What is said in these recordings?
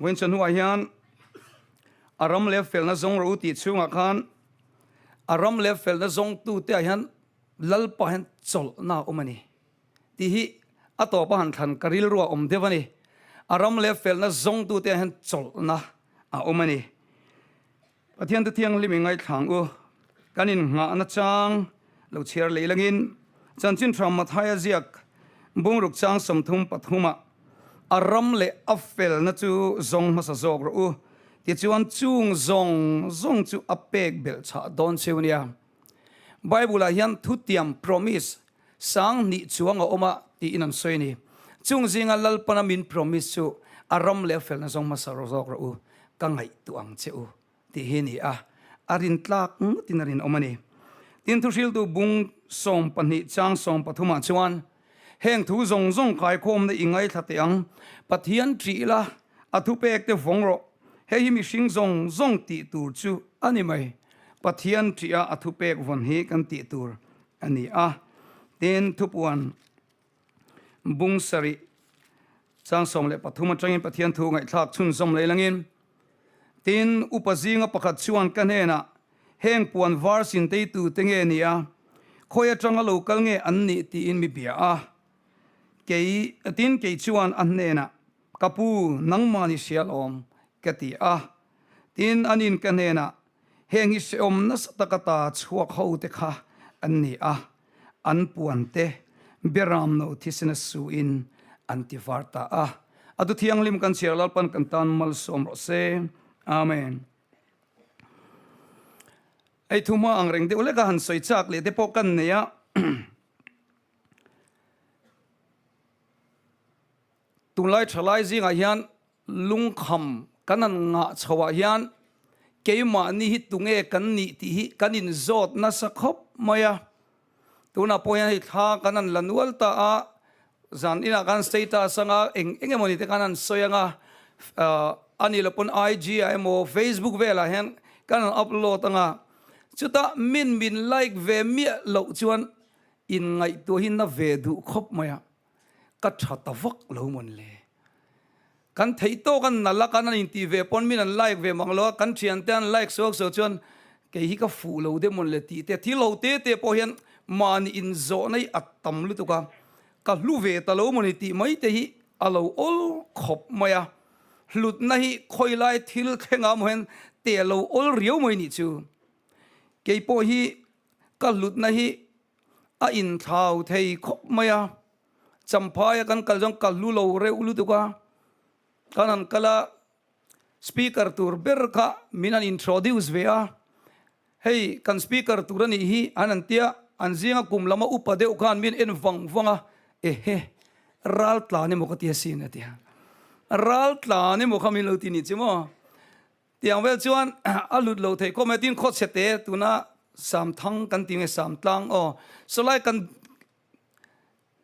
Vawiin chawhnuah hian a ram leh felna zawng rawh u tih chhungah khan a ram leh felna zawngtute ah hian Lalpa hian chawlhna a awm a ni tih hi a tawpa han thlan ka rilru a awm deuh a ni. A ram leh felna zawngtute ah hian chawlhna a awm a ni. Pathian te thianghlim i ngaithlang u, kan innghahna chang lo chhiar leh langin Chanchin Tha Mathaia ziak bungruk chang 33 ah a ram leh a felna chu zawng hmasa zawk rawh u, tichuan chung zawng zawng chu a pek belh chhah dawn cheu nia. Bible ah hian thutiam, promise, sang hnih chuang a awm a tiin an sawi a ni. Chung zinga Lalpana min promise chu a ram leh a felna zawng hmasa zawk rawh u, ka ngaihtuah ang che u tih hi a ni a, a rin tlak ngawtin a rinawm a ni. Tin, thuhriltu bung 12 chang 13 ah chuan, Heng thu zawng zawng kaikhawmna i ngaithla teh ang, Pathian ṭih la, a thupek te vawng rawh, hei hi mihring zawng zawng tih tur chu a ni mai, Pathian ṭih a a thupek vawn hi kan tih tur a ni a. Tin, thupuan bung sarih chang 13 atangin Pathian thu ngaihthlak chhunzawm leh langin, Tin, upa zinga pakhat chuan ka hnenah, Heng puan var sin teitu te nge ni a, khawi atanga lo kal nge an nih tiin mi bia a. Kei, tin kei chuan a hnenah, Ka pu, nangmah ni hria lawm, ka ti a. Tin, anin ka hnenah, Heng hi hrehawm nasa taka ta chhuak ho te kha an ni a, an puan te beram no thisena suin an ti var ta a. A tu thianghlim kan chhiar Lalpan kan tan malsawm rawh se. Amen. Ei thu hma ang reng deuh leka han sawi chak leh te pawh kan nei a. Tunlai thalai zingah hian lungkham kan han ngah chhoah hian keimahni hi tunge kan nih tih hi kan inzawt nasa khawp mai a. Tunah pawh hian hei thla kan han la nual ta a, zan inah khan status anga eng eng emawni te khan han sawi anga, a nih loh pawn IG ah emaw Facebook velah hian kan han upload anga, chutah min min like ve miah loh chuan inngaihtuah hi na ve duh khawp mai a. Ka tha ta vak lo mawn le. Kan theih tawk an nalh a, kan an intih ve pawn min an like ve mang lo a, kan thiante an like suak suak chuan kei hi ka fuh lo deuh mawn le tih te, thil ho te te pawh hian mahni inzawhna hi a tam lutuk a, ka hlu ve ta lo mawni tih mai te hi a lo awl khawp mai a, hlutna hi khawi lai thil thlengah maw hian te a lo awl riau mai nih chu. Kei pawh hi ka hlutna hi A inthlau thei khawp mai a, Champhaia kan kal chuan ka hlu lo reuh lutuk a, kan han kal a, speaker tur ber kha min han introduce ve a, hei kan speaker tur a nih hi an han tia, an zinga kum lama upa deuh khan min en vang vang a, ehe ral tlan emaw ka ti asin a ti a, ral tlan emaw kha min lo ti nih chu maw. Tiang vel chuan a lut lo theih khawp mai tin khawchhe te tuna Samthang kan ti nge Samtlang aw sawlai kan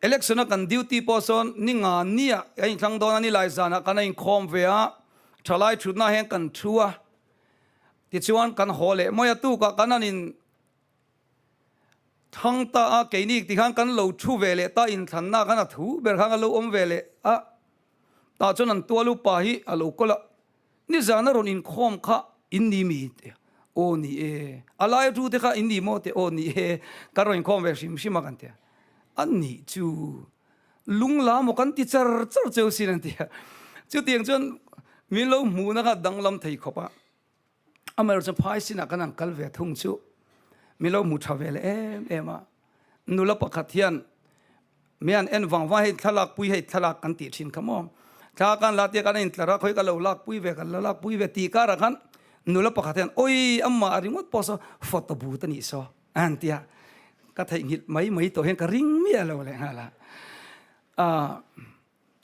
election a kan duty pawh sawn ni nga nia a inthlang dawn a ni lai zanah kan a inkhawm ve a thalai thutna hian kan thu a tichuan kan haw leh mai a tukah kan an in thang ta a keini tikhan kan lo thu ve leh ta inthlanna khan a thu ber khan a lo awm ve leh a tah chuan an tual upa hi a lo kawl a. Nizan a rawn inkhawm kha in ni mi te aw ni e, a lai tu te kha in ni maw te aw ni e, kan rawn inkhawm ve hrim hrim a kan ti a, a nih chu lung la maw kan ti char char cheu sin an ti a, chutiang chuan min lo hmuhna kha danglam thei khawp a, amaherawhchu chu phai sinah kan han kal ve thung chu min lo hmu tha ve leh em em a, nula pakhat hian Mi an en vang vang hei thlalak pui hei thlalak kan tih thin kha maw. Thla kan la tia kan in tlar a khawi ka lo lak pui ve kan lo lak pui ve tih karah khan nula pakhat hian awi amah a ringawt pawh saw photo booth a nih saw a han ti a. Ka theihnghilh mai mai tawh hian ka ring miah lo leh nghal a. Aah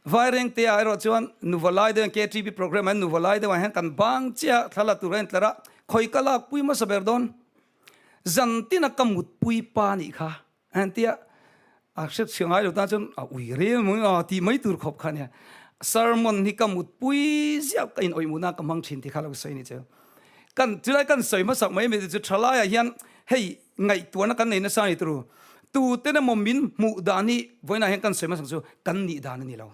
Vairengte ah erawh chuan nuva lai deuh hian KTP program ah hian nuva lai deuh ah hian kan bang chiah a thla la tur a intlar a khawi ka lak pui hmasa ber dawn zan tin a ka mutpui pa nih kha. Entia a hriat chhiah ngai lo tan chuan a ui rel mai a tih mai tur khawp kha nia. Sermon hi ka mutpui ziah ka in awih mutna ka hmang thin tih kha lo sawi ni chu. Kan chulai kan sawi hmasak mai mai chu thalaiah hian hei ngaihtuahna kan nei nasa ni turu. Tuten emaw min hmuh dan hi vawiinah hian kan sawi hmasak chu kan nih dan a ni lo.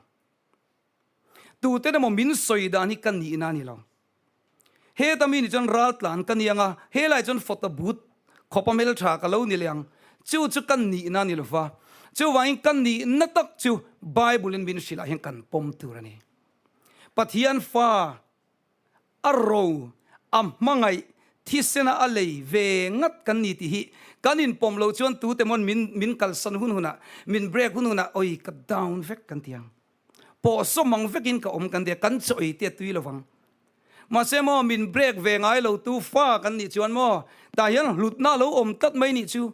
Tuten emaw min sawi dan hi ka nihna a ni lo. Heta mi nih chuan ral tlan ka ni ang a, helai chuan photo booth khawpa hmeltha ka lo ni leh ang. Chu chu ka nihna a ni lo va. Chuvangin ka nihna tak chu Bible in min hrilh ah hian kan pawm tur a ni. Pathian fa a ro, a hmangaih, thisena a lei ve ngat kan ni tih hi kan inpawm lo chuan tute mawn min min kalsan hun hunah, min break hun hunah oi ka down vek kan ti ang. Pawh sawm ang vekin ka awm kan ti a, kan chaw ei te a tui lovang. Mahse maw min break ve ngai lo tu fa kan nih chuan maw tah hian hlutna a lo awm tlat mai nih chu.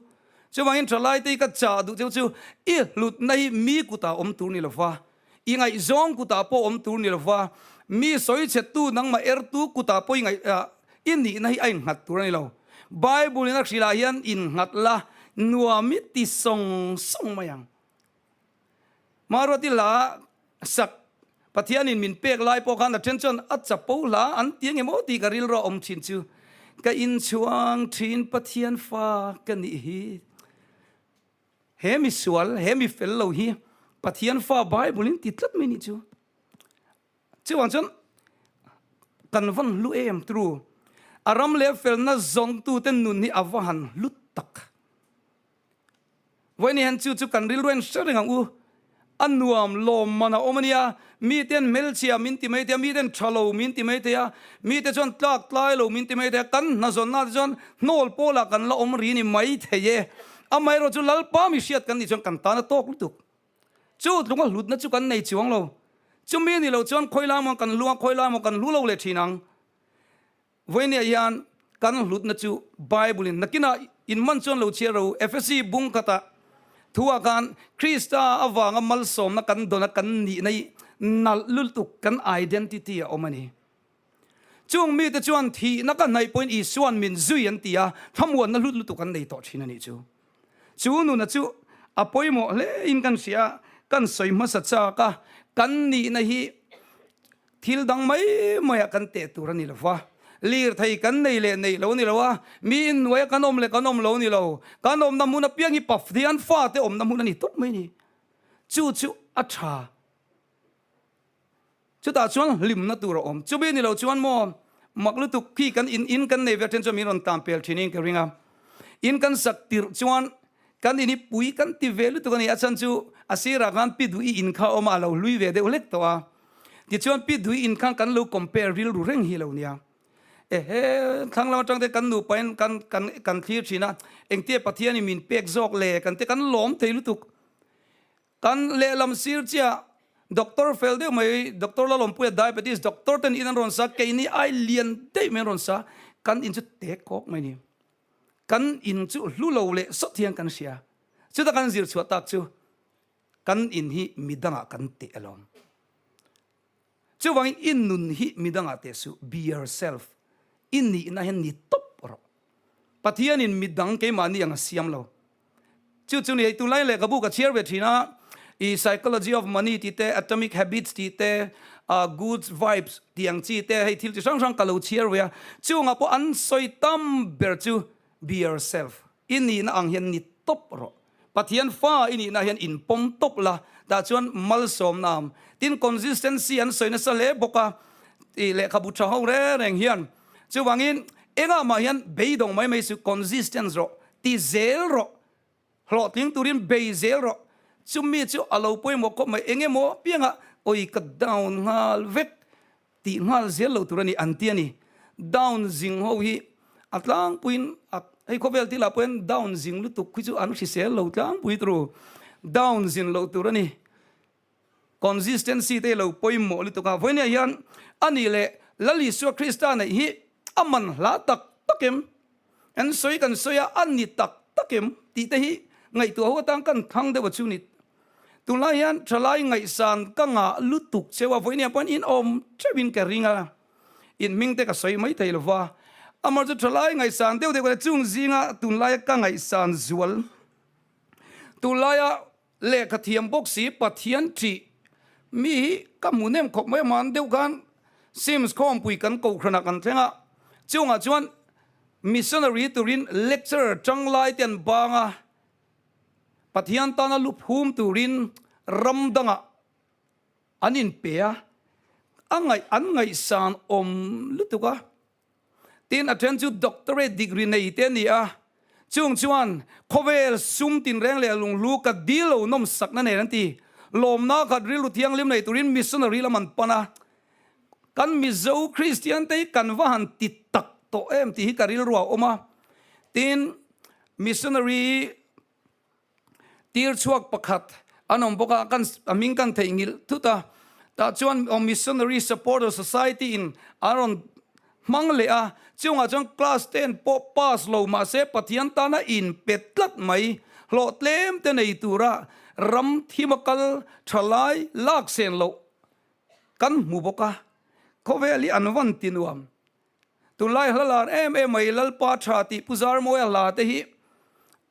Chuvangin thalai te hi ka chah duh cheu chu i hlutna hi mi kutah awm tur ni lova, I ngaihzawng kutah pawh awm tur ni lova, mi sawi chhettu nangmah ertu kutah pawh i ngaih i nihna hi a innghat tur a ni lo. Bible in a hrilh ah hian innghat la nuam i ti sawng sawng mai ang. Maruati hla sak Pathianin min pek lai pawh khan a then chuan a chapo hla an ti angemaw tih ka rilru a awm thin chu ka inchhuang thin Pathian fa ka nih hi. He mi sual, he mi fel lo hi Pathian fa Bible in ti tlat mai nih chu. Chuvang chuan kan van hlu em tru. A ram leh felna zawngtute nun hi a va han hlu tak. Vawiin hian chu chu kan rilru en hre reng ang u. A nuam lawmman a awm a nia, miten hmelchhia min ti mai thei a, miten tha lo min ti mai thei a, mite chuan tlak tlai lo min ti mai thei a, kan hnazawnna te chuan hnawl pawlah kan la awm ri ni mai thei e. Amaherawh chu Lalpa mi hriat kan nih chuan kan tan a tawk lutuk. Chu tlunga hlutna chu kan nei chuang lo. Chumi ni lo chuan khawi lai maw kan hlu a, khawi lai maw kan hlu lo leh thin ang. Vawinia hian kan hlutna chu Bible in nakinah in man chuan lo chhiar ro. Efesi bung khatah thuah khan Krista avanga malsawmna kan dawn a kan nihna hi nalh lutuk kan identity a awm a ni. Chung mite chuan thihna ka hnaih pawhin Isua'n min zui an ti a, thlamuanna hlut lutuk an nei tawh thin a nih chu. Chu nuna chu a pawimawh hle in kan hria a, kan sawi hmasa chak a, kan nihna hi Thil dang mai maiah kan teh tur a ni lo va, lirthei kan nei leh neih lo a ni lo a, mi inhnuaia kan awm leh kan awm lo a ni lo. Kan awmna hmun apiang hi Pathian fate awmna hmun a ni tawp mai a ni. Chu chu a tha. Chutah chuan hlimna tur a awm. Chumi ni lo chuan maw mak lutuk khi kan in in kan nei ve a then chuan min rawn tan pel thin in ka ring a. In kan sak tirh chuan kan in hi pui kan ti ve lutuk a ni. A chhan chu a sirah khan pi duh i in kha a awm a, a lo hlui ve deuh hlek tawh a. Tichuan Pi Dui in khan kan lo compare rilru reng hi lo nia. Ehe, thlang lam atang te kan nupa in kan kan kan thlir thin a, engtia Pathian in min pek zawk le kan te kan lawm thei lutuk. Kan lehlam sir chiah Doctor fel deuh mai, Doctor Lalawmpuia diabetes doctor ten in an rawn sa, keini ai lian daih mai an rawn sa, kan in chu tek kawk mai ni. Kan in chu hlu lo leh sawt hian kan hria. Chuta kan zir chhuah tak chu Kan in hi midangah kan teh alawm. Chuvangin i nun hi midangah teh suh, be yourself. I nihna hian ni tawp rawh. Pathianin midang keimahni ang a siam lo. Chu chu ni hei tunlai lehkhabu ka chhiar ve thin a, i Psychology of Money tih te, Atomic Habits tih te, Good Vibes tih ang chi te, hei thil chi hrang hrang ka lo chhiar ve a. Chungah pawh an sawi tam ber chu be yourself. I nihna ang hian ni tawp rawh. Pathian fa i nihna hian inpawm tawp la, tah chuan malsawmna am. Tin, consistency an sawi nasa hle bawk a, tih lehkhabu tha ho reng reng hian. Chuvangin, engah mah hian beidawng mai mai suh, consistence rawh, ti zel rawh, hlawhtling turin bei zel rawh. Chumi chu a lo pawimawh khawp mai, eng emaw apiangah awi ka down nghal vek Tih nghal zel lo tur a ni an ti a ni. Down zing ho hi a tlangpuiin a hei khawvel thilah pawh hian down zing lutuk hi chu an hrisel lo tlangpui turu. Down zin loh tur a ni. Consistency te hi lo pawimawh lutuk a. Vawinia hian a nih leh Lal Isua Krista neih hi a man hla tak tak em? Kan sawi kan sawi a, a ni tak tak em? Tih te hi ngaihtuah ho atan kan thlang deuh a chu ni. Tunlai hian thalai ngaihsan ka ngah lutuk cheu a, vawiin pawhin in awm teuhin ka ring a, in hming te ka sawi mai thei lova, amah chu thalai ngaihsan deuh deuh ka chung zinga tunlaia ka ngaihsan zual tunlaia lehkha thiam bawk si Pathian ṭih mi hi ka hmu nem khawp mai aman deuh khan Sims khawmpui kan kohhranah kan thleng a, chungah chuan missionary turin lecturer tanglai te an bang a, Pathian tana lu phum turin ram dangah an inpe a. A ngaih an ngaihsan awm lutuk a. Tin, a then chu doctorate degree nei te a ni a, chung chuan khawvel sum tinreng leh lunghlu ka dil lo nawmsakna nen an ti. Lawmna khat rilru thianghlim nei turin missionary lam an pan a. Kan Mizo Kristian te hi kan va han ti tak tawh em tih hi ka rilru a awm a. Tin, missionary Tir chhuak pakhat an awm bawk a, kan a hming kan theihnghilh thut a, tah chuan Missionary Supporter Society in an rawn hmang leh a, chungah chuan class ten pawh pass lo mahse Pathian tana in pe tlat mai, hlawh tlem te nei tura ram thim a kal tha lai lak sen loh kan hmu bawk a, khawvel hi an van ti nuam. Tunlai hla lar em em mai Lalpa tha tih Pu Zarmawia hla te hi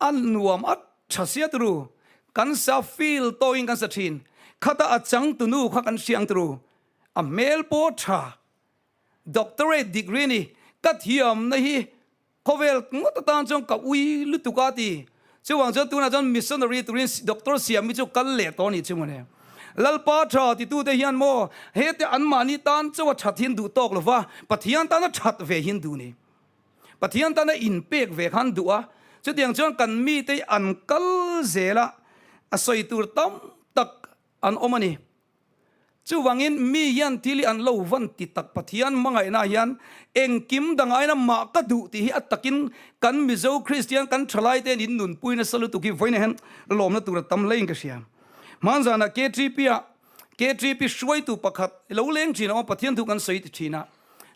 a nuam a tha sia turu. Kan sa feel tawhin kan sa thin. Khata a changtunu kha kan hriang turu. A hmel pawh tha. Doctorate degree ni. Ka thiamna hi Khawvel ngawt atan chuan ka ui lutuk a ti. Chuvang chuan tunah chuan missionary turin doctor siam hi chu kal leh tawh a nih chu mawle. Lalpa tha titute hian maw hete anmahni tan chauh a that hin duh tawk lova, Pathian tana that ve hin duh ni. Pathian tana inpek ve khan duh a. Chutiang chuan kan mite an kal zel a, a sawi tur tam tak an awm a ni. Chuvangin mi hian thil hi an lo van ti tak Pathian hmangaihna hian engkim dang aina mah ka duh tih hi a takin kan Mizo Kristian kan thalai te'n in nunpui nasa lutuk hi vawiin hian lawmna tur a tam hlein ka hria. Hmanzanah KTP ah KTP hruaitu pakhat lo leng thin a awm Pathian thu kan sawi ti thin a,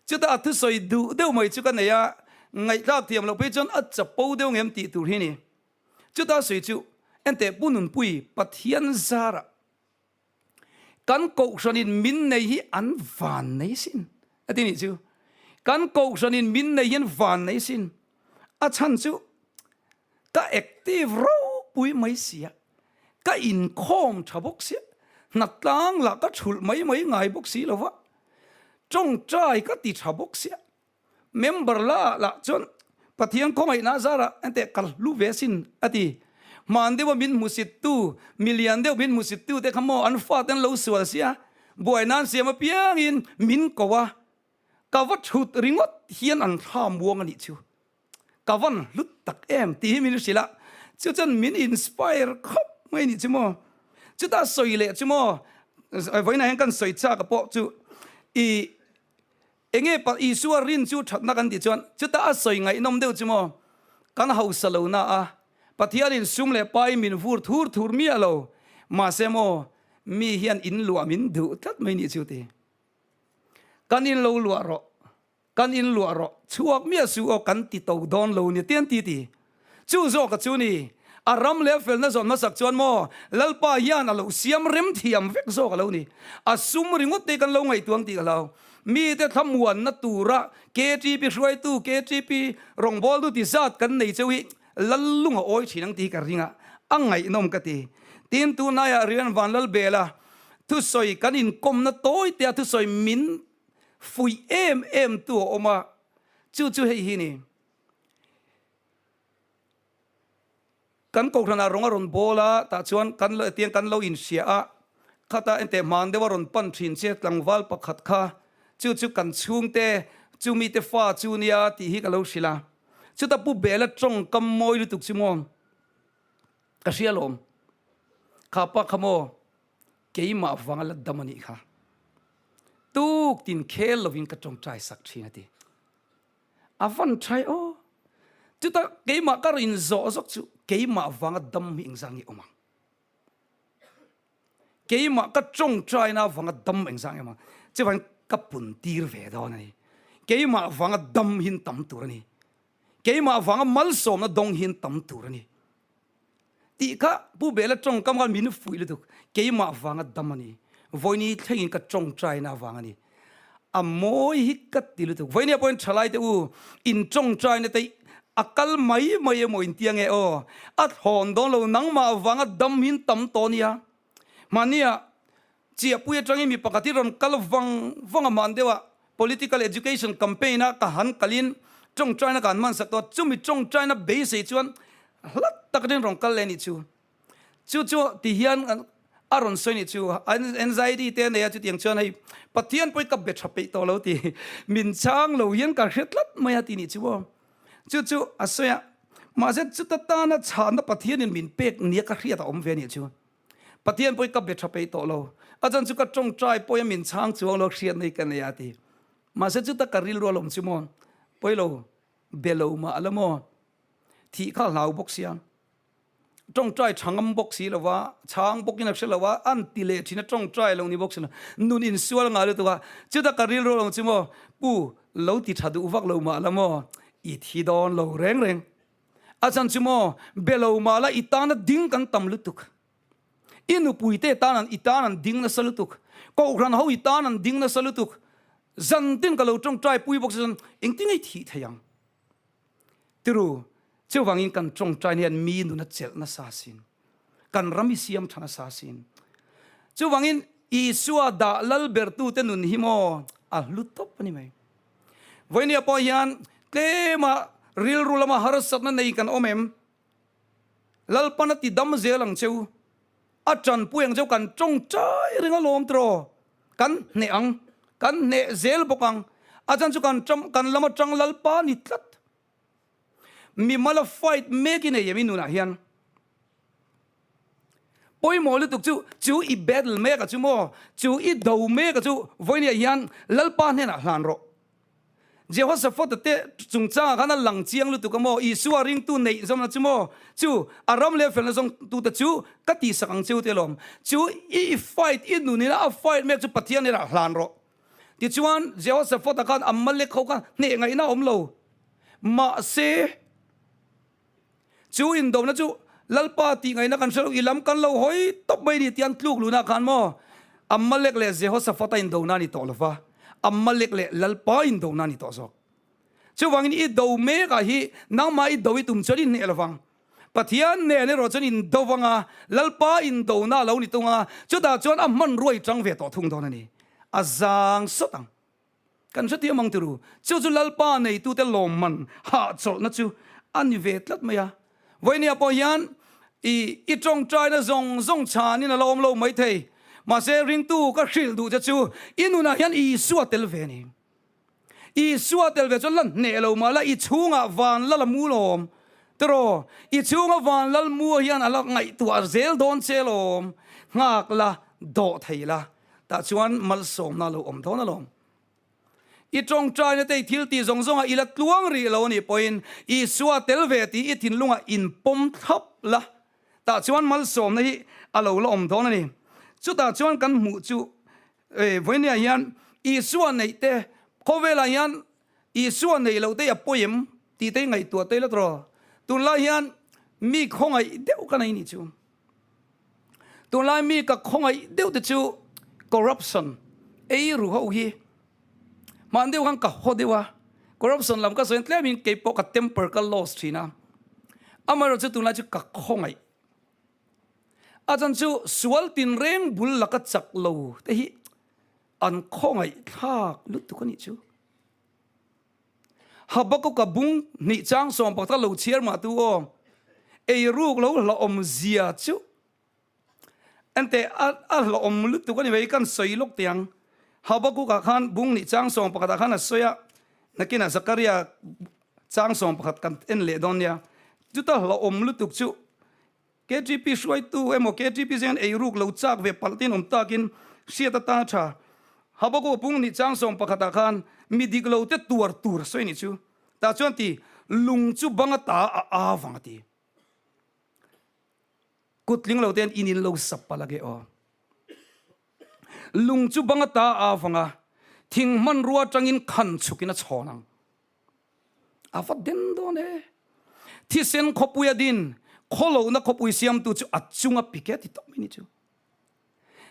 chutah a thusawi duh deuh mai chu ka nei a, ngaihthlak thiam loh phei chuan a chapo deuh ngem tih tur hi ni. Chutah sawi chu enteh Pu Nunpui Pathian zarah Kan kohhranin min nei hi an van nei sin a ti nih chu. Kan kohhranin min nei hi an van nei sin. A chhan chu ka active ropui mai sia, ka inkhawm tha bawk sia, hnatlang lah ka thulh mai mai ngai bawk si lova, tawngtai ka ti tha bawk sia. Member la lah chuan Pathian khawngaihna zarah enteh ka hlu ve asin a ti. Hman deuha min hmusittu, milian deuh min hmusittu te kha maw an fate an lo sual sia, buai nan siam apiangin min ko a, ka va thut ringawt hian an thla muang a nih chu. Ka van hlut tak em tih hi min hrilh a, chu chuan min inspire khawp mai a nih chu maw. Chutah sawi leh chu maw, vawiinah hian kan sawi chak a pawh chu i Enge pa Isua rin chu thatna kan tih chuan chutah a sawi ngaihnawm deuh chu maw? Kan hausa lo na a, Pathianin sum leh pain min vur thur thur miah lo, mahse maw mi hian in luah min duh tlat mai nih chu ti. Kan in lo luah rawh, kan in luah rawh, chhuak miah suh aw kan ti to dawn lo nia tian ti ti. Chu zawka chu ni, a ram leh a felna zawn hmasak chuan maw Lalpa hian a lo siam rem thiam vek zawk a lo ni. A sum ringawt te kan lo ngaihtuang tih ka hlau. Mite thlamuanna tura KTP hruaitu, KTP rawngbawltu ti zat kan nei cheu hi Lallung a awi thin ang tih hi ka ring a, a ngaihnawm ka ti. Tin, tunlaiah Rian Vanlalbela thusawi kan inkawmna tawi tea thusawi min fuih em em tu a awm a, chu chu hei hi ni. Kan kohhranah rawng a rawn bawl a, tah chuan kan lo tiang kan lo inhria a, khata enteh hman deuh a rawn pan thin che tlangval pakhat kha, chu chu kan chhungte chu mite fa chu nia tih hi ka lo hrilh a, chuta Pu Bela tawngkam mawi lutuk chu maw ka hria alawm, kha pa kha maw keimah vanga la dam a nih kha, tuk tin khel lovin ka tawngtai sak thin a ti. A van tha e aw. Chutah keimah ka rin zawh zawk chu keimah vanga dam hi engzah nge awm ang? Keimah ka tawngtaina vanga dam engzah nge awm ang? Chuvangin ka pun tir ve dawn a ni. Keimah vanga dam hin tam tur a ni. Keimah vanga malsawmna dawng hin tam tur a ni. Tih kha Pu Bela tawngkam khan min fuih lutuk. Keimah vanga dam a ni. Vawini thlengin ka tawngtaina vang a ni. A mawi hi ka ti lutuk. Vawinia pawhin thalai te u, in tawngtaina te a kal mai mai emaw in tia nge aw. A thlawn dawn lo nangmah vanga dam hin tam tawh nia. Mahnia Chiahpui atangin mi pakhat hi rawn kal vang vang a man deuh a, political education campaign a ka han kalin tawngtaina ka han hmansak tawh a, chumi tawngtaina beisei chuan hla tak aṭangin rawn kal leh a nih chu. Chu chu ti hian A rawn sawi nih chu anxiety te a nei a, chutiang chuan hei Pathian pawh hi ka be tha peih tawh lo ti min chang lo hian ka hre tlat mai a ti nih chu aw. Chu chu a sawi a, mahse chuta tana chhahna Pathianin min pek nia ka hriat a awm ve nih chu. Pathian pawh hi ka be tha peih tawh lo, a chan chu ka tawngtai pawh hi min chhang chuang lo hriat nei ka nei a ti. Mahse chuta ka rilru a lawm chu maw, pawi lo, be lo mah ala maw, thih kha a hlau bawk sia. Tawngtai tha ngam bawk si lo va, chhang bawkin a hre lo a, an ti leh thin a, tawngtai lo ni bawk si lo, nun insual ngai lutuk a, chuta ka rilru lo chu maw, Pu, lo ti tha duh vak lo mah la maw, i thi dawn lo reng reng. A chan chu maw, be lo mah la i tana ding kan tam lutuk. I nupuite tan an i tan an ding nasa lutuk. Kohhran ho i tan an ding nasa lutuk. Zantin ka lo tawngtai pui bawk si chuan engtin nge i thih thei ang? Tiru, chuvangin kan tawngtaina hian mi nun a chelh nasa asin. Kan ram i siam tha nasa asin. Chuvangin Isua dah lal bertute nun hi maw a hlu tawp a ni mai. Vawinia pawh hian tlema rilru lama harsatna nei kan awm em? Lalpan a ti dam zel ang cheu. A tanpui ang cheu kan tawngtai reng alawm tiraw? Kan hneh ang, kan hneh zel bawk ang. A chan chu kan kan lam atang Lalpa ni tlat. Mimala fight mek i nei em i nunah hian? Pawimawh lutuk chu chu i battle mek a chu maw? Chu i do mek a chu vawinia hian Lalpa hnenah hlan rawh. Jehoshaphat-a te chungchangah khan a lang chiang lutuk a maw? Isua ringtu neih zawmna chu maw? Chu a ram leh felna zawngtute chu ka tihsak ang cheu te alawm. Chu i fight, i nunina a fight mek chu Pathian hnenah hlan rawh. Tichuan, Jehoshaphat-a khan Amalek ho kha hneh ngaihna a awm lo. Mahse, chu indona chu Lalpa tih ngaihna kan hre lo, i lam kan lo hawi tawp mai ni tih an tluk luhna khan maw Amalek leh Jehoshaphat-a indona a ni tawh lo va, Amalek leh Lalpa indona a ni tawh zawk. Chuvangin i do mekah hi nangmah i do i tum chuan i hneh lo vang. Pathian nen erawh chuan indo vang a, Lalpa indona a lo ni tung a, chutah chuan a hmanrua i tang ve tawh thung dawn a ni. A zang sawt ang. Kan hrethiam ang tiru, chu chu Lalpa neitute lawmman hahchawlhna chu a ni ve tlat mai a. Vawinia pawh hian i i tawngtaina zawng zawng chhanin a la awm lo maithei. Mahse ringtu ka hrilh duh che chu i nunah hian Isua tel ve a ni. Isua tel ve chuan la hneh lo mah la i chhungah van lal a mu lawm. Tiraw, i chhunga van lal mua hian a la ngaihtuah zel dawn che lawm. Nghak la, dawh thei la. Tah chuan malsawmna a lo awm dawn alawm. I tawngtaina te i thil tih zawng zawngah i la tluang rih lo anih pawhin Isua tel ve tih i thinlungah inpawm thlap la, tah chuan malsawmna hi a lo la awm dawn a ni. Chutah chuan kan hmuh chu vawinia hian Isua neih te khawvelah hian Isua neih loh te hi a pawi em tih te hi ngaihtuah te ila tawh. Tunlai hian mi khawngaih deuh ka nei nih chu. Tunlai mi ka khawngaih deuh te chu corruption ei ru ho hi hman deuh khan ka haw deuh a, corruption lam ka sawi tlem in keipawh ka temper ka loss thin a, amaherawh chu tunlai chu ka khawngaih a chan chu sual tinreng bul laka chak lo te hi an khawngaih thlak lutuk a nih chu. Habakuka bung hnih chang sawm pakhat a lo chhiar mah tu aw, eiruk lo hlauhawm zia chu ente a hlauhawm lutuk a ni mai kan sawi lawk teh ang. Habakuka khan bung hnih chang sawm pakhatah khan a sawi a, nakinah Zakaria chang sawm pakhat kan en leh dawn nia. Chuta hlauhawm lutuk chu KTP hruaitu emaw KTP zingan eiruk lo chak ve palh tin awm takin hriat atan a tha. Habakkuk pung nih chang sawm pakhatah khan mi dik lo te tuar tur a sawi nih chu. Tah chuan ti, lung chu bang a ta a a vang a ti. Kut tling lo ten in in lo sap palh age aw. Lung chu bang a ta a a vang a, thing hmanrua atangin khan chhukin a chhawn ang. A va den dawn e. Thisen khawpui a din, khawlohna khawpui siamtu chu a chunga pik e ti tawp mai ni chu.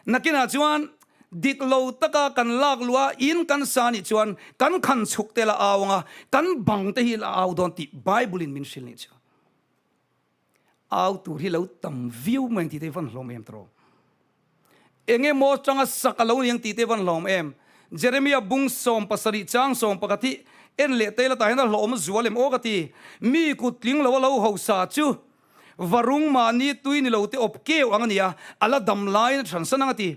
Nakinah chuan dik lo taka kan lak luh a, in kan sa nih chuan kan khan chhuk te la au ang a, kan bang te hi la au dawn tih Bible in min hrilh nih chu. Au tur hi lo tam viau mai ang tih te hi van hlawm em tawh. Eng emaw atanga sak a lo ni ang tih te van hlawm em. Jeremia bung 70 chang 11 hi en leh te la tah hian a hlawm zual em aw ka ti. Mi kut tling lo a lo hausa chu. Varung mahni tui ni lo te awp keu ang a ni a, a la dam laiin a chhansan ang a ti.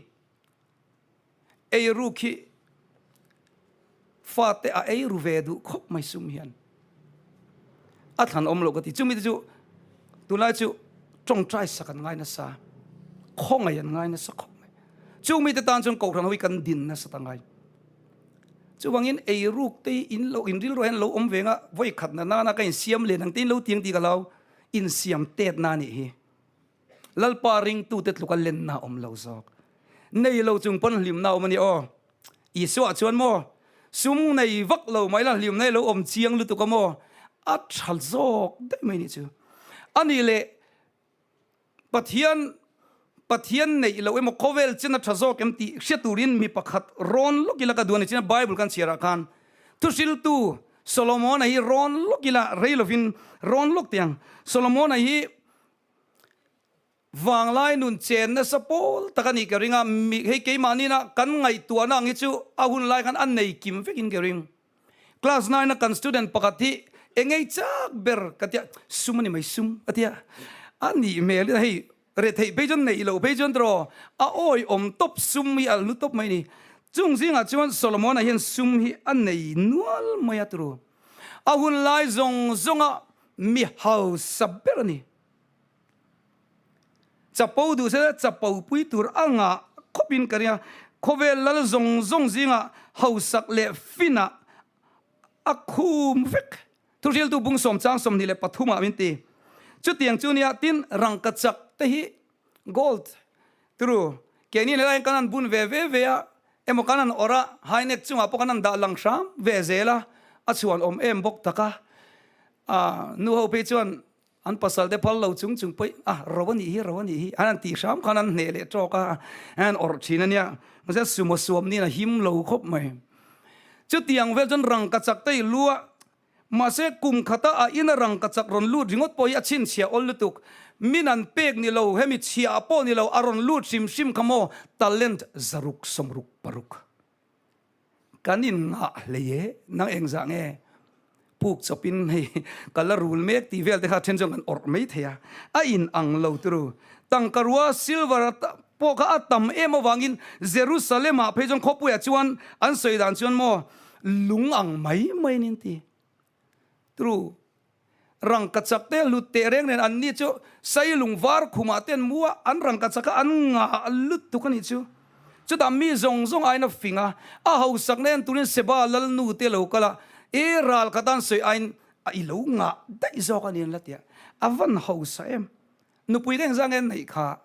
Eiru khi fate a eiru ve duh khawp mai sum hian a thlan awm loh ka ti. Chumi te chu tunlai chu tawngtai sak an ngai nasa, khawngaih an ngai nasa khawp mai. Chumi te tan chuan kohhran ho hi kan din nasa ta ngai. Chuvangin eiruk te hi in lo in rilru hian lo awm ve nga vawi khat na nana ka insiam len ang te in lo tiang tih ka lo insiam tet na nih hi. Lalpa ringtute tluka lenna awm lo zawk. Nei lo chung pawn hlimna awm a ni aw. Isua chuan maw, sum nei vak lo mai la hlimna hi lo awm chiang lutuk a maw? A tha zawk daih mai nih chu. A nih leh Pathian Pathian neih loh emaw khawvel chen a tha zawk em tih hria turin mi pakhat rawn lawk ila ka duh a ni. China Bible kan chhiarah khan thuhriltu Solomona hi rawn lawk ila rei lovin rawn lawk teh ang. Solomona hi Vanglai nun chen nasa pawl tak a nih ka ring a, mi hei keimahni-na kan ngaihtuahna ang hi chu a hun lai khan a nei kim vekin ka ring. Class nine-a kan student pakhat hi engei chak ber ka tia, sum a ni mai sum a tia, a nih hmel in hei retheih phei chuan neih loh phei chuan tiraw a awihawm tawp sum hi a hlu tawp mai a ni. Chung zingah chuan Solomon-a hian sum hi a nei nual mai a turu. A hun lai zawng zawnga mi hausa ber a ni. Chapo duh se chapo pui tur a ngah khawpin ka ring a, khawvel lal zawng zawng zingah hausak leh finah a khum vek. Thuhriltu bung sawm chang 23 ah min ti. Chutiang chu nia tin rangkachak te hi gold turu keini helai hian kan han bun ve ve ve a, emaw kan han awrh a, high neck chungah pawh kan han dah lang hram ve zel a, a chhuan awm em bawk tak a. Nu ho phei chuan An pasal te phal lo chung chung pawih a, ro a nih hi, ro a nih hi, an han tih hram khan an hneh leh tawk a, an awrh thin a nia. Mahse sumo suam niin a him lo khawp mai. Chutiang vel chuan rangkachak te i lu a, mahse kum khata a ina rangkachak rawn lut ringawt pawh hi a chhinchhiah awl lutuk. Min an pek ni lo, hemi chhiah pawh ni lo, a rawn lut hrim hrim kha maw talent 166. Kan in ngah hlei e, nang engzah nge puk chawpin hei ka la rul mek tih vel te kha then chuan kan awrh mai thei a, a in ang lo turu. Tangka rua silver pawh kha a tam em avangin Jerusalem ah phei chuan khawpuiah chuan an sawi dan chuan maw lung ang mai mai an inti. Tru. Rangkachak te hlut teh reng nen an ni chu sailung var khumah te an mu a, an rangkachak a an ngah lutuk a nih chu. Chutah mi zawng zawng aiin a fing a, a hausakna en turin Seba lalnu te lo kal a, e ral khat an sawi aiin a i lo ngah daih zawk a ni an la ti a, a van hausa em. Nupui ka engzah nge an neih kha?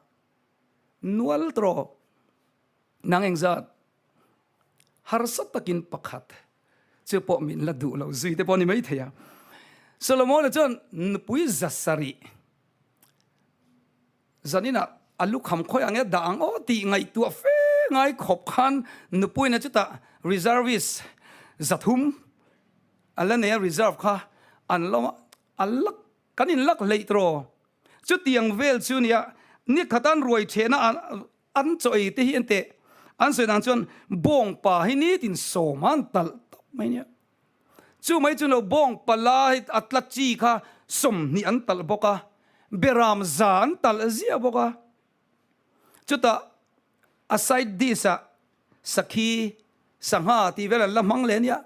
Nual tawh. Nang engzat? Harsa takin pakhat chu pawh min la duh lo zui te pawh a ni maithei a. Solomona chuan nupui 700 zaninah a lukham khawi ang e dah ang aw tih ngaihtuah fe ngai khawp khan nupuina chutah reservist 300 a la nei a reserve kha an lo a lak kan inlak hleih tawh. Chutiang vel chu nia nikhat an ruai thehna An chaw ei te hi en teh, an sawi dan chuan bawngpa hi nitin sawm a an talh tawp mai nia. Chu mai chu lo bawngpa la hi a tla chi kha 20 an talh bawk a, beram 100 an talh ziah bawk a. Chutah a side dish ah sakhi, sangha tih vel an la hmang leh nia.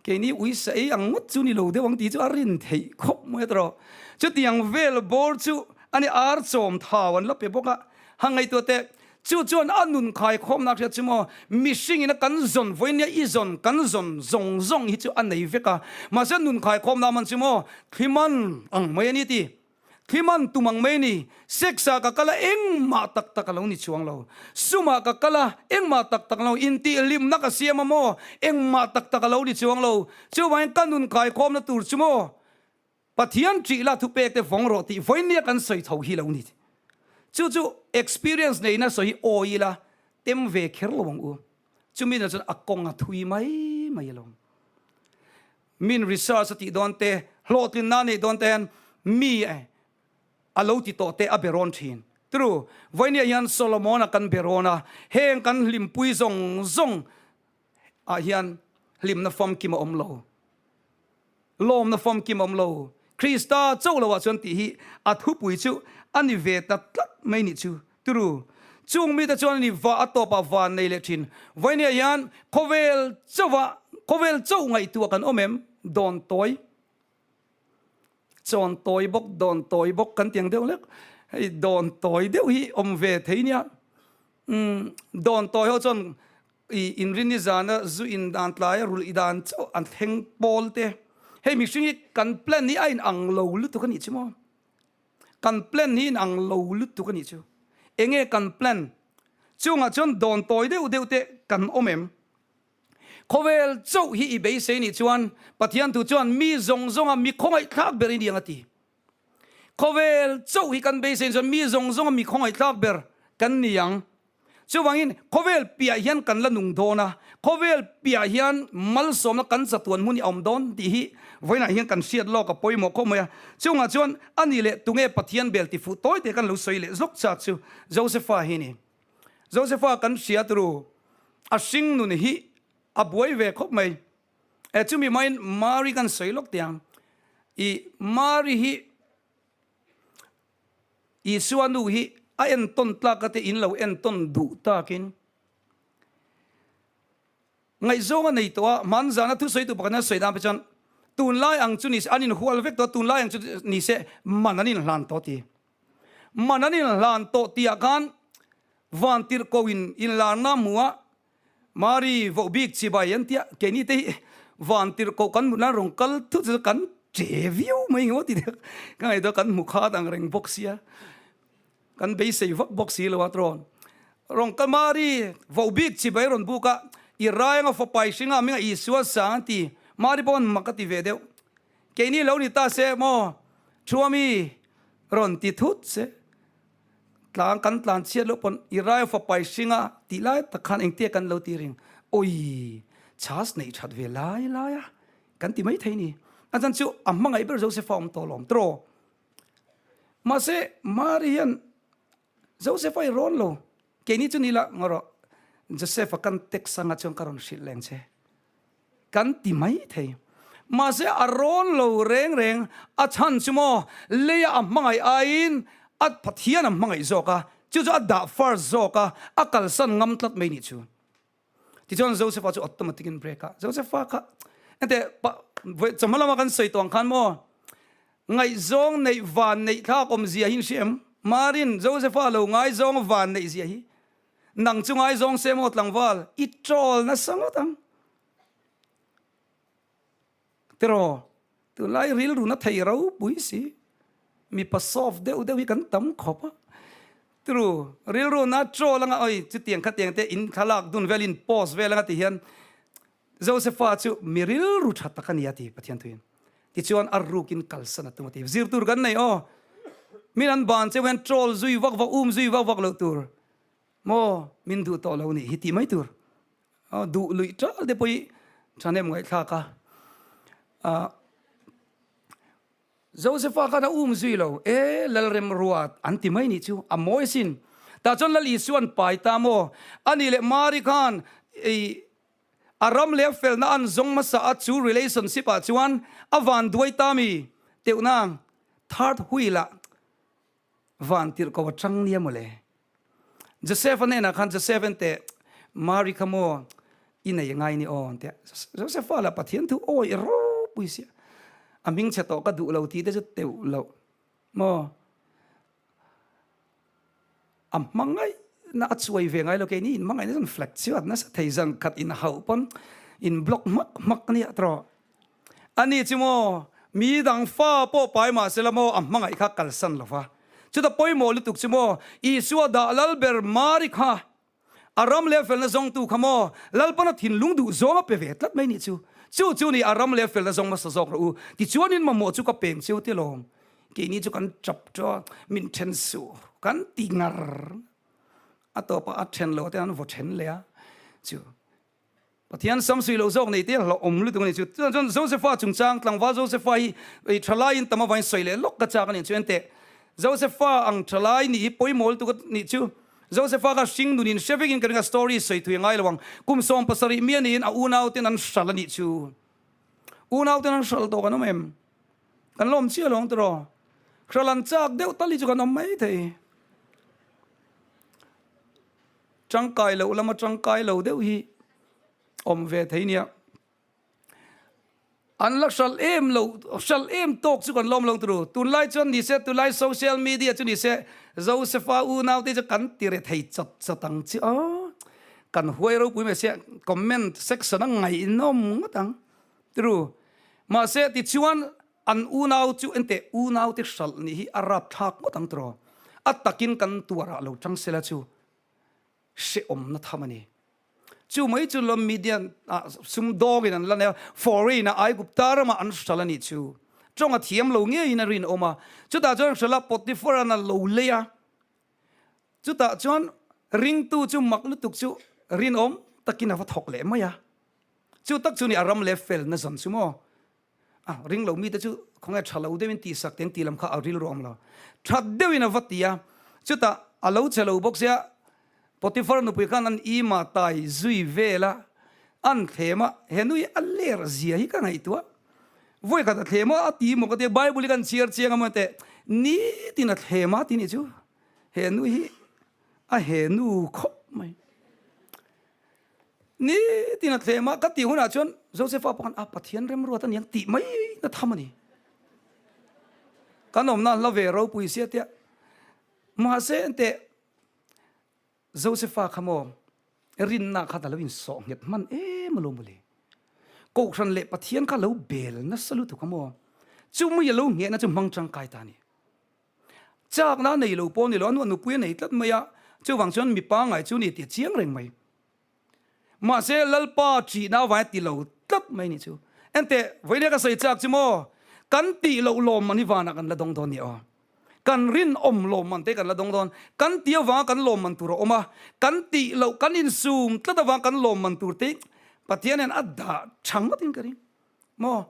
Keini ui sa ei ang ngawt chu ni lo deuh ang tih chu a rin theih khawp mai a tawh. Chutiang vel bawr chu a ni ar chawm thau an la pe bawk a, ha ngaihtuah teh. Chu chuan a nun khai khawmna hriat chu maw mihringin a kan zawn vawiin nia i zawn kan zawn zawng zawng hi chu a nei vek a, mahse nun khai khawmna man chu maw thliman ang mai a ni ti. Thliman tum ang mai ni. Sex ah ka kal a engmah tak tak a lo ni chuang lo. Sum ah ka kal a engmah tak tak lo. Intihhlimna ka siam a maw engmah tak tak a lo ni chuang lo. Chuvangin ka nun kaikhawmna tur chu maw Pathian ṭih la thupek te vawng rawh tih vawinia kan sawi tho hi lo ni. Chu chu experience neihna sawi hi awi ila tem ve kher lo ang u. Chumi na chuan a kawng a thui mai mai alawm. Min research a tih dawn te, hlawhtlinna a neih dawn te hian mi a lo ti tawh te a be rawn thin. Tru, vawinia hian Solomon-a kan be rawn a, heng kan hlimpui zawng zawng ah hian hlimna famkim a awm lo, lawmna famkim a awm lo. Krista chauh loah chuan tih hi a thupui chu a ni ve ta tlat mai nih chu. Turu, chung mite chuan a ni va a tawpah van nei leh thin. Vawinia hian khawvel chauha khawvel chauh ngaihtuah kan awm em? Dawn tawi, chawn tawi bawk, dawn tawi bawk kan ti ang deuh lek. Hei dawn tawi deuh hi awm ve thei nia. Umm dawn tawi ho chuan i inrin i zana zu in dan tlaia rulh i dan chauh an thleng pawl te. Hei mihring hi kan plan hi a inang lo lutuk a nih chu maw? Kan plan hi inang lo lutuk a nih chu. Enge kan plan? Chungah chuan dawn tawi deuh deuh te kan awm em? Khawvel chauh hi i beisei nih chuan Pathian thu chuan mi zawng zawnga mi khawngaihthlak ber i ni ang a ti. Khawvel chauh hi kan beisei chuan mi zawng zawnga mi khawngaihthlak ber kan ni ang. Chuvangin khawvel piah hian kan la nung dawn a, khawvel piah hian malsawmna kan chatuan hmun hi a awm dawn tih hi vawiinah hian kan hriat lawk a pawimawh khawp mai a. Chungah chuan a ni leh tunge Pathian bel ti fuh tawi te kan lo sawi leh zawk chak chu Josepha hi a ni. Josepha kan hria turu a hring nun hi a buai ve khawp mai. E chumi hmain Mari kan sawi lawk teh ang. I Mari hi Isua nu hi a entawn tlak a te in lo entawn duh takin ngaihzawng a nei tawh a, hman zana thusawi tu pakhat hian sawi dan phei chuan tunlai ang chu nise an inhual vek tawh a, tunlai ang chu nise man an inhlan tawh ti. Man an inhlan tawh tihah khan vantirhkoh in inlarna hmu a, Mari vohbik chibai an tia, keini te hi vantirhkoh kan hmuh nan rawn kal thut chu kan che viau mai ngawt ti deuh ka ngaihtuah kan hmu khat ang reng bawk sia, kan beisei vak bawk si lo a tirawn. Rawn kal Mari vohbik chibai rawn buk a, i rai anga fapa i hringa hminga Isua sang an ti, Mari pawh an mak a ti ve deuh. Keini lo ni ta se maw Thuami rawn ti thut se. Tlang kan tlan chhiat loh pawn i rai fapa i hring a tih lai tak khan engtia kan lo ti ring awii chhas neih that ve lai lai a kan ti mai thei ni. A chan chu a hmangaih ber Josepha awm tawh lawm tawh. Mahse Mari hian Josepha i rawn lo keini chu ni la ngaw rawh Josepha kan text anga chuan ka rawn hrilh leng che. Kan ti mai thei. Mahse a rawn lo reng reng a chhan chu maw leia a hmangaih aiin a Pathian a hmangaih zawk a, chu chu a dah first zawk a, a kalsan ngam tlat mai nih chu. Tichuan Josepha chu automatic in break a, Josepha kha enteh pa chawhma lama kan sawi tawh ang khan maw ngaihzawng neih van neih thlak awm zia hi in hria em? Marin Josepha lo ngaizawng van neih zia hi Nang chu ngaizawng se maw tlangval, i troll nasa ngawt ang. Tiraw, tunlai rilru na thei ropui si, mipa soft deuh deuh hi kan tam khawp a. Tiru, rilru na troll anga oi chutiang khatiang te in thlalak dun vel in post vel anga ti hian Josepha chu mi rilru tha tak a ni a ti Pathian thuin. Tichuan a rukin kalsan a tum a ti. Zir tur kan nei aw. Min an ban cheu hian troll zui vak vak um zui vak vak loh tur. Maw min duh tawh lo nih hi tih mai tur. Aw duh luih ṭal te pawh hi ṭhahnem ngaihthlak a. Ah Josepha khan a um zui lo e Lalremruat an ti mai nih chu a mawi asin. Tah chuan Lal Isuan pai ta maw ani leh Mari khan i A ram leh a felna an zawng hmasa a chu relationship ah chuan a van duai ta mi teuhna third wheel ah van tirh ko a chang nia mawle. Joseph a hnenah khan Joseph en teh Mary kha maw i nei a ngai ni aw an tia. Joseph a lah Pathian thu awi i ropui sia a hming chhe tawh ka duh lo tih te chu teuh loh maw. A hmangaihna a chuai ve ngai lo keini in hmangaihna chuan flag chuan nasa thei zan khat in hauh pawn in block hmak hmak a nia tawh. Ani chu maw mi dang fa pawh pai mah sela maw a hmangaih kha kalsan lo va. Chuta pawimawh lutuk chu maw Isua dah lal ber Mari kha A ram leh felna zawngtu kha maw Lalpana thinlung duh zawng a pe ve tlat mai nih chu. Chu chu ni a ram leh felna zawng hmasa zawk rawh u. Tichuanin mamawh chu ka peng cheu te lawm. Keini chu kan tap ṭa, min then suh kan ti ngar. A tawpah a then lo te an vaw then leh a. Chu Pathian samsui loh zawk nei te hlauhawm lutuk a ni chu. Chuan chuan Josepha chungchang tlangval Josepha hi ei thalaiin tam avain sawi leh lawk ka chak a ni chu enteh. Josepha ang thalai nih hi pawimawh lutuk a nih chu. Josepha kha hring nunin hre vekin ka ring a story sawi thui a ngai lo ang. Kum 70 mi a niin a unauten an hral a nih chu. Unauten an hral tawh kan awm em? Kan lawm chiah lo ang tiraw? Hralan chak deuh tal hi chu kan awm mai thei. Tangkai loh lama tangkai lo deuh hi awm ve thei nia. An la hral em lo, hral em tawk chu kan lawm lo turu. Tunlai chuan ni se, tunlai social media chu ni se, Josepha unaute chu kan ti re thei chawt chawt ang chi aw. Kan huai ropui mai sia, comment section a ngaihnawm ngawt ang turu. Mahse tichuan an unau chu enteh unaute hralh nih hi a rapthlak ngawt ang tiraw. A takin kan tuarah lo tang sela chu hrehawmna tham a ni. Chu mai chu lawm Midian ah sumdawngin an la nei a, foreign ah Aigupta ramah an hral a nih chu. Tawng a thiam lo ngeiin a rinawm a. Chutah chuan hral a Potiphar-a'n a lo lei a. Chutah chuan ringtu chu mak lutuk chu rinawm takin a va thawk leh mai a. Chu tak chu ni a ram leh felna zawn chu maw? A ring lo mite chu khawnge tha lo deuhin tihsak teng tih lam kha a rilru awm lo. Tha deuhin a va ti a, chutah a lo che lo bawk sia, Potiphar nupui khan an ima tai zui vel a, an thlem a, he nui a ler zia hi ka ngaihtuah. Vawi khat a thlem a, a ti maw ka tia, Bible hi kan chhiar chiang a maw teh, nitin a thlem a ti nih chu, he nui hi a he nu khawp mai. Nitin a thlem a, ka tih hunah chuan Josepha pawh khan a Pathian remruat a niang tih mai na tham a ni. Kan awmna an la ve ropui sia tia. Mahse enteh Josepha kha maw rinna kha a lo insawh nghet hman em alawm mawle. Kohhran leh Pathian kha lo bel nasa lutuk a maw. Chumi a lo nghehna chu hmang tangkai ta a ni. Chakna a nei lo pawh a ni lo, a nu nupui a nei tlat mai a, chuvang chuan mipa ngai chu ni tih a chiang reng mai. Mahse Lalpa ṭihna avanga ti lo tlat mai ni chu. Enteh, vawiin ka sawi chak chu maw, kan tih loh lawmman hi vanah kan la dawng dawn ni aw. Kan rinawm lawmman te kan la dawng dawn. Kan tih avanga kan lawmman tur a awm a, kan tih loh kan insum tlat avanga kan lawmman tur te Pathian hian a dah ṭha ngawtin ka ring. Maw?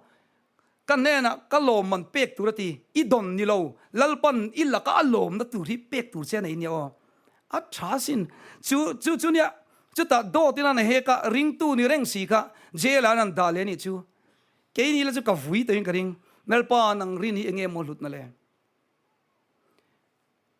Ka hnenah ka lawmman pek tur a ti, i dawn ni lo, Lalpan i laka a lawmna tur hi pek tur che a nei nia aw. A tha sin. Chu chu chu nia, chutah dawt ina na hek a, ringtu ni reng si kha jail ah an han dah leh a nih chu. Keini la chu ka vui tawhin ka ring, Lalpa nang rin hi enge maw hlutna le?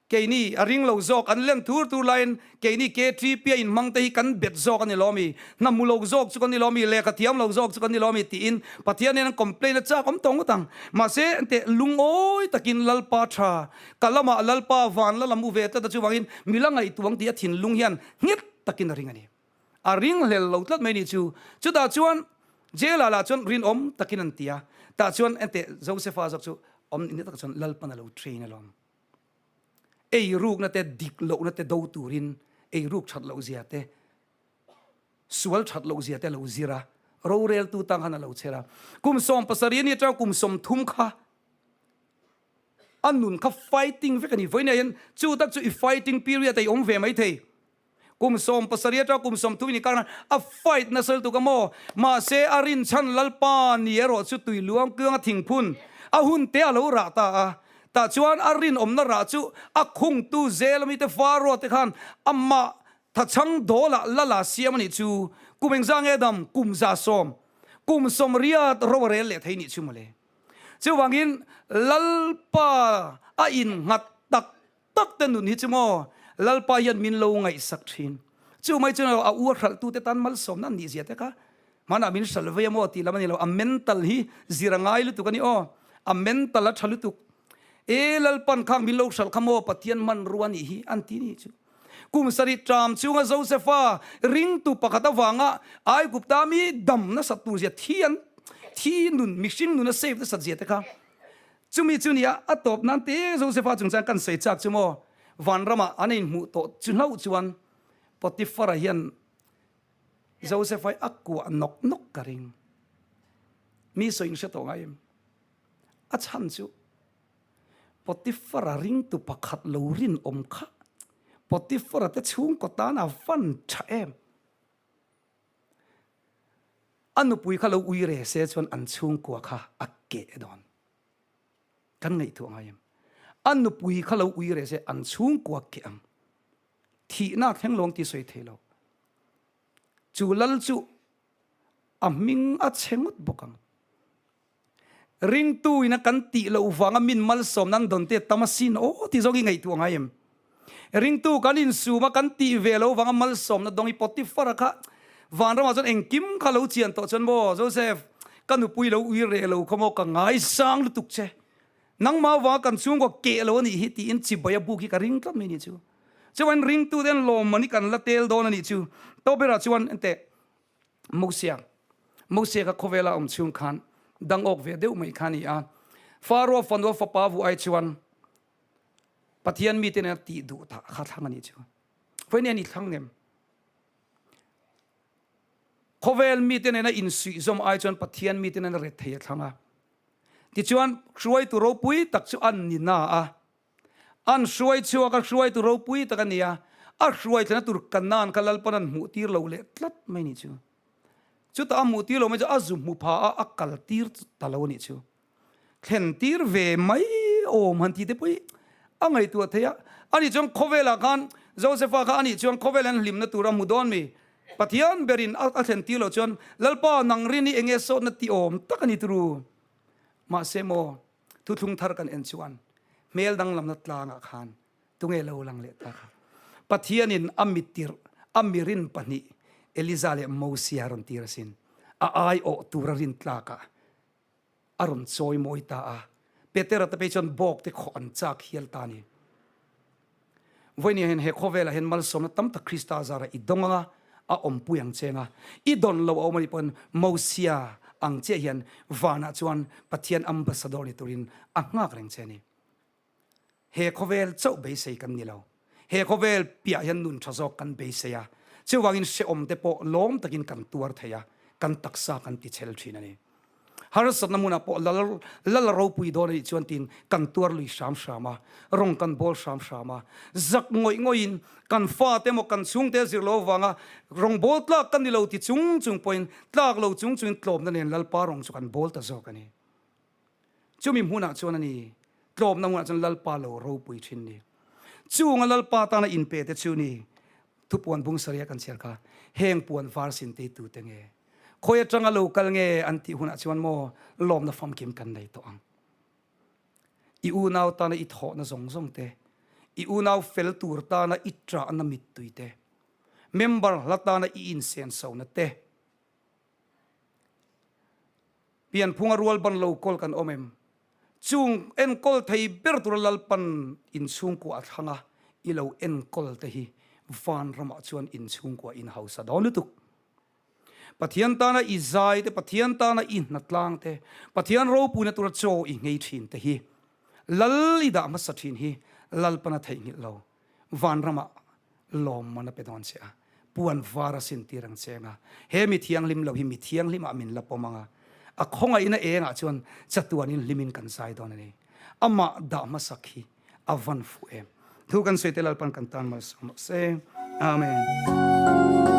Keini a ring lo zawk an len tur tur laiin keini KTP a inhmang te hi kan bet zawk a ni lo mi, hna hmu lo zawk chu kan ni lo mi, lehkha thiam lo zawk chu kan ni lo mi tiin Pathian hian an complain a chak awm tawh ngawt ang. Mahse enteh lungawi takin Lalpa tha, ka lamah Lalpa van la lam u ve tlat a chuvangin mi la ngaihtuang tih a thinlung hian nghet takin a ring a ni. A ringhlel lo tlat mai nih chu. Chutah chuan jail ah lah chuan rinawm takin an ti a, tah chuan enteh Josepha zawk chu awm ni takah chuan Lalpan a lo train alawm. Eirukna te dik lohna te do turin eiruk that loh zia te, sual that loh zia te a lo zir a, roreltu tang khan a lo chher a. Kum 70 a ni atanga kum 30 kha a nun kha fighting vek a ni. Vawiinah hian chu tak chu i fighting period a i awm ve maithei. Kum 70 atanga kum 30 in inkar khan a fight nasa lutuk a maw? Mahse a rinchhan Lalpa ni erawh chu tui luang kuanga thingphun a hun te a lo rah ta a. Tah chuan a rinawmna rah chu a khungtu zel ami te Pharaoh te khan amah thachhang dawlah lala siam a nih chu. Kum engzah nge dam? Kum 100. Kum 80 ro a rel leh thei nih chu mawle. Chuvangin Lalpa a innghat tak tak te nun hi chu maw Lalpa hian min lo ngaihsak thin. Chu mai chuan a u a hralhtute tan malsawmna an nih zia te kha hmanah min hralh vei a maw tih lam a ni lo. A mental hi zir a ngai lutuk a ni aw. A mental a tha lutuk. E Lalpan khang min lo hralh kha maw Pathian hmanrua nih hi an ti nih chu. Kum sarih ṭam chunga Josepha ringtu pakhat avanga Aigupta mi dam nasat tur zia thi an thi nun mihring nun a save nasat zia te kha Chumi chu nia a tawp nan te Josepha chungchang kan sawi chak chu maw? Vanramah an inhmuh tawh chu hlauh chuan Potiphar-a hian Josepha hi a kuah nawk nawk ka ring. Mi sawi in hre tawh ngai em? A chhan chu Potiphar-a ringtu pakhat lo rinawm kha Potiphar-a te chhungkaw tan a van tha em? A nupui kha lo ui re se chuan an chhungkua kha a keh dawn. Kan ngaihtuah ngai em? A nupui kha lo ui re se an chhungkua keh ang. Thihna a thleng lo ang tih sawi thei lo. Chu lal chu a hming a chhe ngawt bawk ang. Ringtu ina kan tih loh vanga min malsawm nan dawn te tam asin aw ti zawk i ngaihtuah ngai em? Ringtu kan insum a kan tih ve lo vanga malsawmna dawng i Potiphar-a kha vanramah chuan engkim kha lo chian tawh chuan maw Joseph ka nupui lo ui reh lo khaw maw ka ngaisang lutuk che nangmah vanga kan chhungkaw keh lo anih hi tiin chibai a buk hi ka ring tlat mai anih chu. Chuan ringtu ten lawmman hi kan la tel dawn anih chu. Tawberah chuan enteh Mosia Mosia kha khawvela awm chhung khan dang awk ve deuh mai kha a ni a. Faroa fanua fapa vu ai chuan Pathian mite nena tih duh tah kha thlang a nih chu. Vawiin hian i thlang ngem? Khawvel mite nena insuihzawm ai chuan Pathian mite nena ret thei a thlang a. Tichuan hruaitu ropui tak chu an ni na a. An hruai chhuak a, hruaitu ropui tak a ni a. A hruai thlena tur Kanaan kha Lalpan an hmuh tir lo leh tlat mai nih chu. Chutah a hmuh tir lo mai chu a zu hmu pha a, a kal tir ta lo a nih chu. Thlen tir ve mai awm han ti te pawh hi a ngaihtuah thei a. Ani chuan khawvelah khan Josepha kha ani chuan khawvel an hlimna tur a hmu dawn mi? Pathian berin a thlen tir loh chuan Lalpa nang rin hi enge sawtna ti awm tak a ni turu. Mahse maw thuthlung thar kan en chuan hmel danglamna tlangah khan tunge lo lang leh ta kha? Pathianin a mitirh a mirin pahnih Eliza leh Mosia rawn tir asin. A aiawh tura rin tlakah a rawn chawi mawi ta a, Petera te phei chuan bawk te khawh an chak hial ta a ni. Vawiin hian he khawvelah hian malsawmna tam tak Krista zara i dawng anga a awmpui ang che anga i dawn lo a awm a nih pawhin Mosia ang chiah hian vanah chuan Pathian ambassador ni turin a nghak reng che a ni. He khawvel chauh beisei kan ni lo. He khawvel piah hian nun tha zawk kan beisei a, chuvangin hrehawm te pawh lawm takin kan tuar thei a, kan taksa kan ti chhel thin a ni. Harsatna hmunah pawh lal lal a ropui dawn a nih chuan tiin kan tuar lui hram hram a, rawng kan bawl hram hram a. Zak ngawih ngawihin kan fate emaw kan chhungte a zir lo avanga rawng bawl tlak kan ni lo ti chung chung pawhin tlak lo chung chungin tlawmna nen Lalpa rawng chu kan bawl ta zawk a ni. Chumi hmunah chuan a ni, tlawmna hmunah chuan Lalpa lo ropui thin ni. Chunga Lalpa tana inpe te chu ni, thupuan bung saria kan chhiar kha, heng puan var sin te tute nge? Khawi atanga lo kal nge an tih hunah chuan maw lawmna famkim kan nei tawh ang. I unau tana i thawhna zawng zawng te, i unau fel tur tana i ṭahna mittui te, member hla tana i insenso-na te, Pianphunga rual ban lo kawl kan awm em? Chung enkawl thei ber tura Lalpan inchhungkua a thlang a, i lo enkawl te hi vanramah chuan inchhungkua in hausa dawn lutuk. Pathian tana i zai te, Pathian tana i hnatlang te, Pathian ropuina tura chaw i nghei thin te hi Lal i dah hmasa thin hi Lalpan a theihnghilh lo. Vanramah lawmman a pe dawn che a, puan var a sintir ang che anga, he mi thianghlim lo hi mi thianghlimah min la pawm anga, a khawngaihna engah chuan chatuanin hlimin kan zai dawn a ni. Amah dah hmasak hi a van fuh em. Thu kan sawi te Lalpan kan tan malsawm rawh se. Amen.